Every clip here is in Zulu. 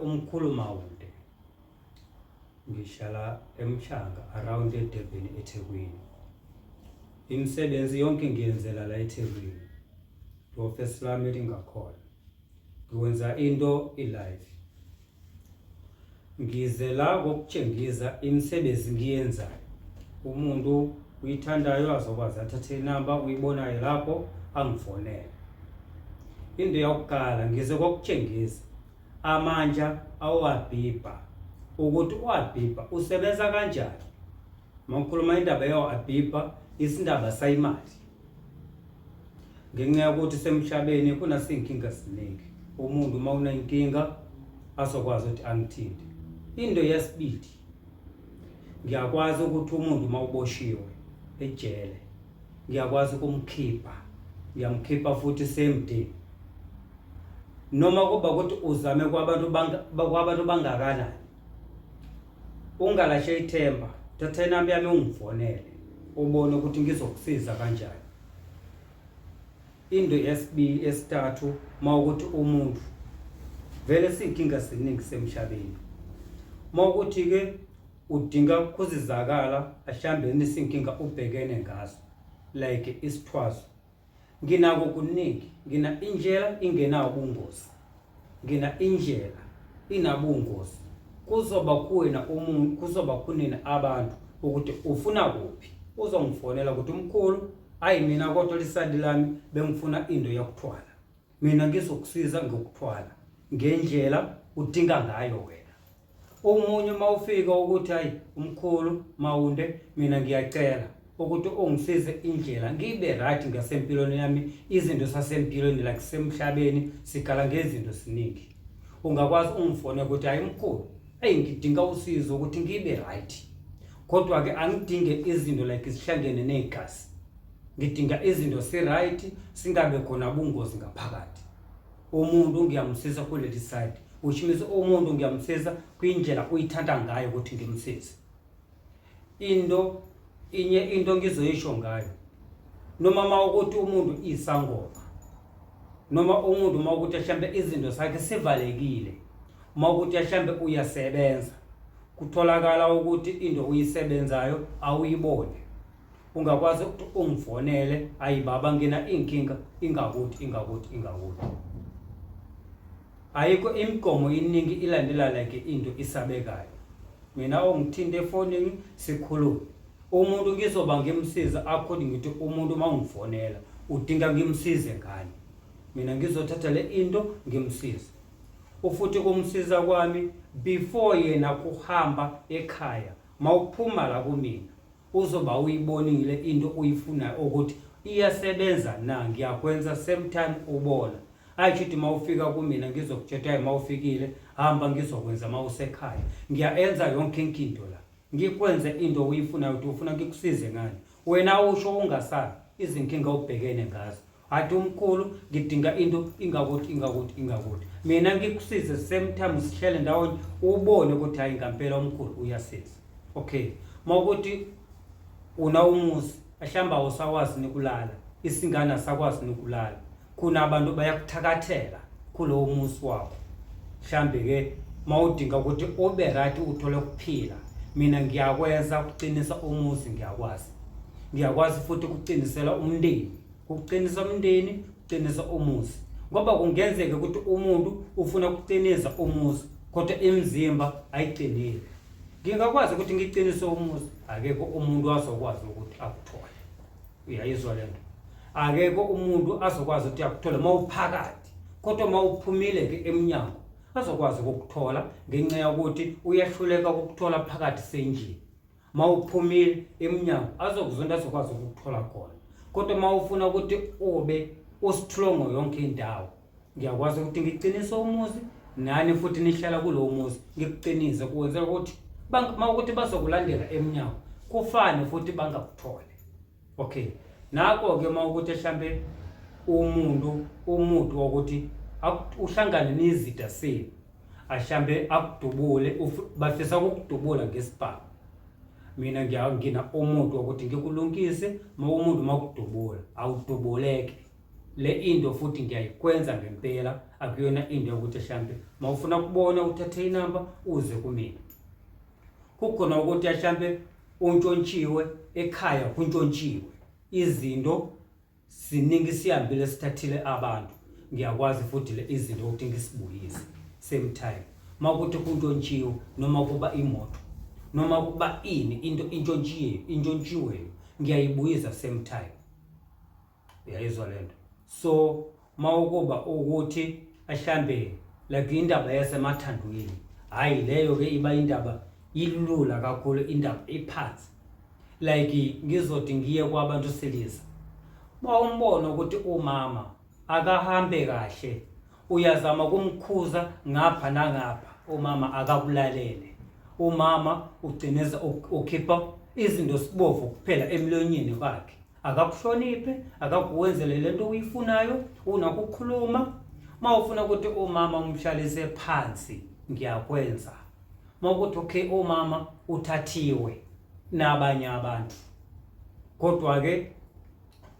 Umkhulu Mawunde. Ngihlala eMhlanga around eDurban eThekwini. Imisebenzi yonke ngiyenzela la eThekwini. Ihhovisi lami lingakhona. Ngiwenza into i-live. Ngize la kokutshengisa imisebenzi ngiyenzayo. Umuntu uyithandayo azokwazi athathe inamba uyibonayo lapho angifonele. Into yokuqala ngize kokutshengisa amandla awabhibha ukuthi uwabhibha usebenza kanjani. Uma ngikhuluma indaba yawabhibha isindaba sayimali. Ngenxa yokuthi semhlabeni kunasinkinga ziningi. Umuntu uma unenkinga azokwazi ukuthi angithinte. Into yesibili ngiyakwazi ukuthi umuntu uma uboshiwe ejele ngiyakwazi ukumkhipha, ngiyamkhipha futhi same day. Noma kuba ukuthi uzame kwabantu kwabantu bangakanani, ungalashe ithemba, thatha inamba yami ungifonele ubone ukuthi ngizokusiza kanjani. Into yesibili esithathu mawukuthi umuntu vele siyinkinga siningi semhlabeni, mawukuthi ke udinga kuzizakala ahlambe nesinkinga ubhekene ngazo like isithwazo, nginako kuningi, ngina indlela ingenawo ubungozi, ngina indlela inabungozi. Kuzoba kuwena umuntu, kuzoba kunina abantu ukuthi ufuna kuphi, uzongifonela ukuthi umkhulu, ayi mina kodwa lisadi lami bengifuna into yokuthwala, mina ngizokusiza ngokuthwala ngendlela udinga ngayo wena. Omunye uma ufika ukuthi hayi umkhulu Mawunde, mina ngiyacela ukuthi ungisize indlela ngibe right ngasempilweni yami, izinto sasempilweni like semhlabeni sigala ngezinto siningi. Ungakwazi ungifone ukuthi hayi mkhulu, eyi ngidinga usizo ukuthi ngibe right, kodwa-ke angidinge izinto like zihlangene negazi, ngidinga izinto si-right singabe khona bungozi ngaphakathi. Umuntu ngiyamsiza kuleli side, which means umuntu ngiyamsiza kwindlela uyithanda ngayo ukuthi ngimsize. Into inye into ngizoyisho ngayo, noma uma ukuthi umuntu isangoma, noma umuntu uma ukuthi mhlambe izinto zakhe sivalekile, uma ukuthi mhlambe uyasebenza, kutholakala ukuthi into uyisebenzayo awuyiboni, ungakwazi ukuthi ungifonele, ayi baba ngina inkinga ingakuthi ingakuthi ingakuthi. Ayikho imigomo iningi ilandela like into isabekayo. Mina ongithinte efonini sikhulume, umuntu ngizoba ngimsiza according ukuthi umuntu uma ungifonela udinga ngimsize ngani, mina ngizothatha le into ngimsize. Ufuthi kumsiza kwami before yena kuhamba ekhaya, mawuphuma la kumina uzoba uyibonile into uyifunayo ukuthi iyasebenza na, ngiyakwenza same time ubona. Ayi shuthi uma ufika kumina ngizokutshela hayi uma ufikile hamba ngizokwenza uma usekhaya. Ngiyaenza yonke into la, ngikwenze into uyifunayo ukuthi ufuna ngikusize ngani. Wena usho ungasabi izinkinga obhekene ngazo. Athi umkhulu ngidinga into ingakuthi ingakuthi ingakuthi, mina ngikusize same time sihlele ndawonye ubone ukuthi hayi ngampela umkhulu uyasiza. Okay, mawukuthi una umuzi ahlamba awusawazi nikulala, isingane asakwazi nikulala, khona abantu bayakuthakathela kulowo muzi wakho, mhlambe ke mawudinga ukuthi ube right uthole ukuphila, mina ngiyakwenza ukuqinisa umuzi, ngiyakwazi, ngiyakwazi futhi ukuqinisela umndeni, ukuqinisa umndeni, ukuqinisa umuzi, ngoba kungenzeka ukuthi umuntu ufuna ukuqinisa umuzi kodwa imizimba ayiqinile. Ngingakwazi ukuthi ngiqinise umuzi, akekho umuntu azokwazi ukuthi akuthole. Uyayizwa lento? Akekho umuntu azokwazi ukuthi akuthole mawuphakathi, kodwa mawuphumile ke emnyango azokwazi ukukuthola ngenxa yokuthi uyahluleka ukukuthola phakathi sendlini. Mawuphumile emnyango azokuzonda azokwazi ukukuthola khona, kodwa mawufuna ukuthi ube ustrong yonke indawo, ngiyakwazi ukuthi ngiqinise umuzi nani futhi nihlala kulowo muzi ngikuqinise kuwenzela ukuthi mawukuthi bazokulandela emnyango kufane futhi bangakuthole. Okay, nako-ke uma ukuthi hlampe umuntu umuntu wokuthi uhlangane nezida senu ahlambe akudubule, bafisa ukukudubula ngesibhamu, mina ngina umuntu wokuthi ngikulungise. Uma umuntu makudubula awudubuleke. Le into futhi ngiyayikwenza ngempela, akuyona into yokuthi hlampe mawufuna kubona uthathe inamba uze kumina. Kukhona ukuthi hlampe untshontshiwe ekhaya, kuntshontshiwe izinto siningi, sihambile sithathile abantu. Ngiyakwazi futhi le izinto ukuthi ngisibuyise same time. Makuthi kuntshontshiwe, noma kuba imoto, noma kuba ini, into intshontshiwe, intshontshiweyo ngiyayibuyisa same time. Uyayizwa lento? So mawukuba ukuthi ahlambe like indaba yasemathandweni, hayi leyo ke iba indaba ilula kakhulu, indaba iphansi. Like ngizothi ngiye kwabantu silisa, mawumbona ukuthi umama akahambe kahle, uyazama kumkhuza ngapha nangapha, umama akakulalele, umama ugcineza ukhipha izinto sibovu kuphela emlonyeni kwakhe, akakuhloniphe, akakuwenzele lento uyifunayo, unakukhuluma. Mawufuna ukuthi umama umhlalise phansi, ngiyakwenza. Mawukuthi okay, umama uthathiwe nabanye abantu, kodwa ke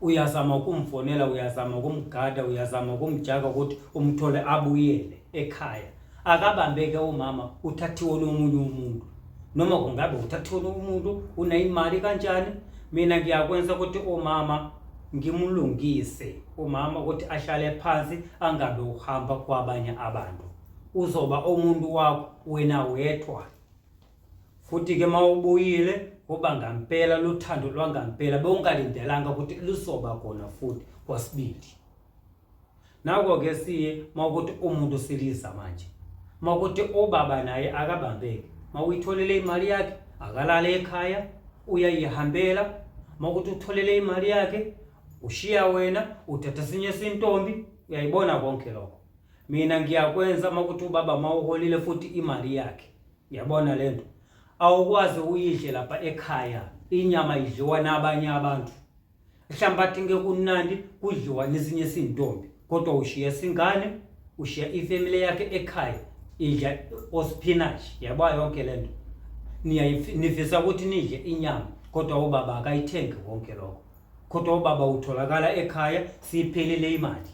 uyazama ukumfonela, uyazama ukumgada, uyazama ukumjaka ukuthi umthole abuyele ekhaya, akabambeke umama uthathiwe nomunye umuntu, noma kungabe uthathiwe umuntu uneyimali kanjani, mina ngiyakwenza ukuthi umama ngimlungise, umama ukuthi ahlale phansi, angabe uhamba kwabanye abantu. Uzoba umuntu wakho wena wedwa. Futhi ke mawubuyile kuba ngampela luthando lwangampela bewungalindelanga ukuthi luzoba khona futhi kwasibili. Nako-ke siye mawukuthi umuntu siliza manje, mawukuthi ubaba naye akabambeki, mawuyitholele imali yakhe akalale ekhaya, uyayihambela. Mawukuthi utholele imali yakhe ushiya wena uthatha sinye sintombi, uyayibona konke lokho. Mina ngiyakwenza mawukuthi ubaba mawuholile futhi imali yakhe, uyabona lento awukwazi uyidle lapha ekhaya, inyama idliwa nabanye abantu. Mhlawumbe athi ngeke kunandi kudliwa nezinye izintombi, kodwa ushiya singane, ushiya ifamily yakhe ekhaya idla ospinach. Yabo yonke lento nifisa ukuthi nidle inyama, kodwa ubaba akayithengi konke lokho. Kodwa ubaba utholakala ekhaya siyiphelile imali.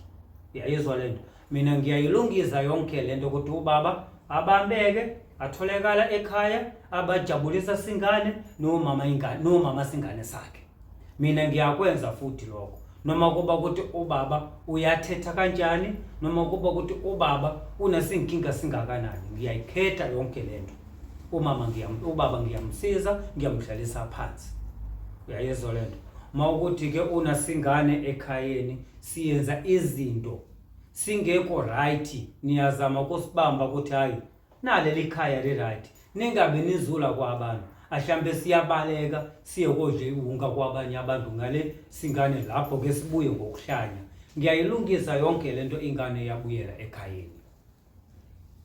Uyayizwa lento? Mina ngiyayilungisa yonke lento ukuthi ubaba abambeke, atholakala ekhaya, abajabulisa singane nomama, ingane nomama singane sakhe. Mina ngiyakwenza futhi lokho, noma kuba ukuthi ubaba uyathetha kanjani, noma kuba ukuthi ubaba unesinkinga singakanani, ngiyayikhetha yonke lento. Umama ngiyam ubaba ngiyamsiza, ngiyamhlalisa phansi. Uyayizwa lento? Mawukuthi ke unasingane ekhayeni, siyenza izinto singekho right, niyazama ukusibamba ukuthi hayi naleli khaya li right, ningabe nizula kwabantu, ahlambe siyabaleka siye kodla iwunga kwabanye abantu ngale singane, lapho ke sibuye ngokuhlanya. Ngiyayilungisa yonke lento, ingane yabuyela ekhayeni.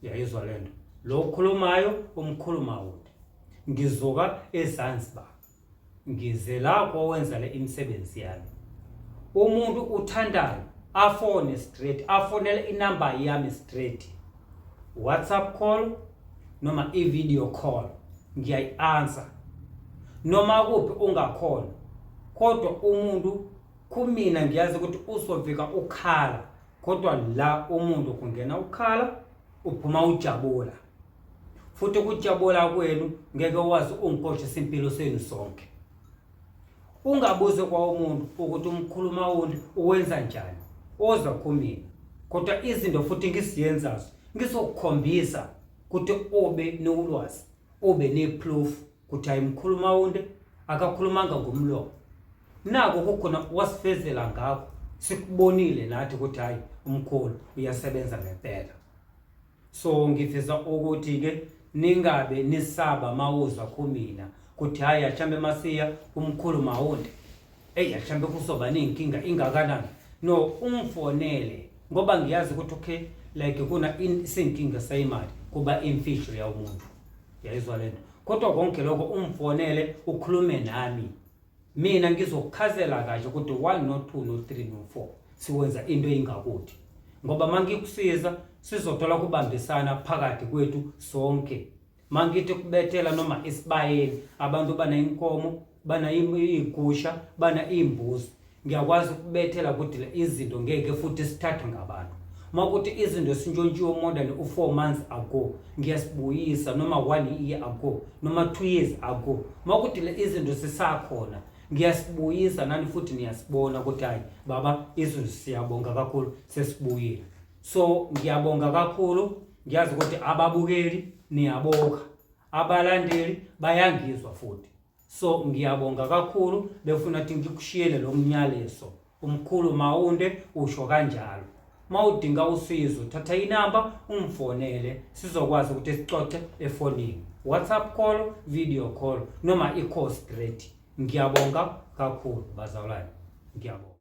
Uyayizwa lento? Lo okhulumayo umkhulu Mawundi, ngizuka eZanzibar, ngize la kowenza le imisebenzi yami. Umuntu uthandayo afone straight, afonele inamba yami straight, WhatsApp call noma i-video call, ngiyayi-answer noma kuphi ungakhona. Kodwa umuntu kumina ngiyazi ukuthi uzofika ukhala, kodwa la umuntu kungena ukhala uphuma ujabula. Futhi ukujabula kwenu ngeke wazi ungikhohlisa impilo senu sonke. Ungabuze kwa umuntu ukuthi umkhulu Mawundi uwenza njani, oza kumina. Kodwa izinto futhi ngisiyenzazo ngizokukhombisa ukuthi ube nolwazi, ube neproof ukuthi hayi, mkhulu Mawundi akakhulumanga ngomlomo, nako kukhona wasifezela ngakho, sikubonile nathi ukuthi hayi, umkhulu uyasebenza ngempela. So ngifisa ukuthi ke ningabe nisaba mawuzwa kumina kuthi hayi, ahlambe masiya umkhulu Mawundi, eyi, ahlambe kuzoba ney'nkinga ingakanani. No, ungifonele ngoba ngiyazi ukuthi okay, like kuna isinkinga seyimali kuba imfihlo yawumuntu. Uyayizwa lento? Kodwa konke lokho ungifonele ukhulume nami, mina ngizokuchazela kahle ukuthi 1 no 2 no 3 no 4 siwenza into engakuthi, ngoba mangikusiza sizothola kubambisana phakathi kwethu sonke. Mangithi kubethela noma isibayeni, abantu bana inkomo, bana igusha, bana imbuzi. Ngiyakwazi ukubethela ukuthi le izinto ngeke futhi sithathwe ngabantu. Uma kuthi izinto sintshontshiwe more than u-4 months ago, ngiyasibuyisa, noma 1 year ago, noma 2 years ago. Uma kuthi le izinto sisakhona, ngiyasibuyisa, nani futhi niyasibona ukuthi hayi baba, izinto siyabonga kakhulu sesibuyile. So ngiyabonga kakhulu, ngiyazi ukuthi ababukeli niyaboka, abalandeli bayangizwa futhi. So ngiyabonga kakhulu, befuna ukuthi ngikushiyele lo mnyaleso. Umkhulu Mawunde usho kanjalo. Mawudinga usizo, thatha inamba ungifonele, sizokwazi ukuthi sixoxe efonini, WhatsApp call, video call, noma i-call straight. Ngiyabonga kakhulu bazalwane, ngiyabonga.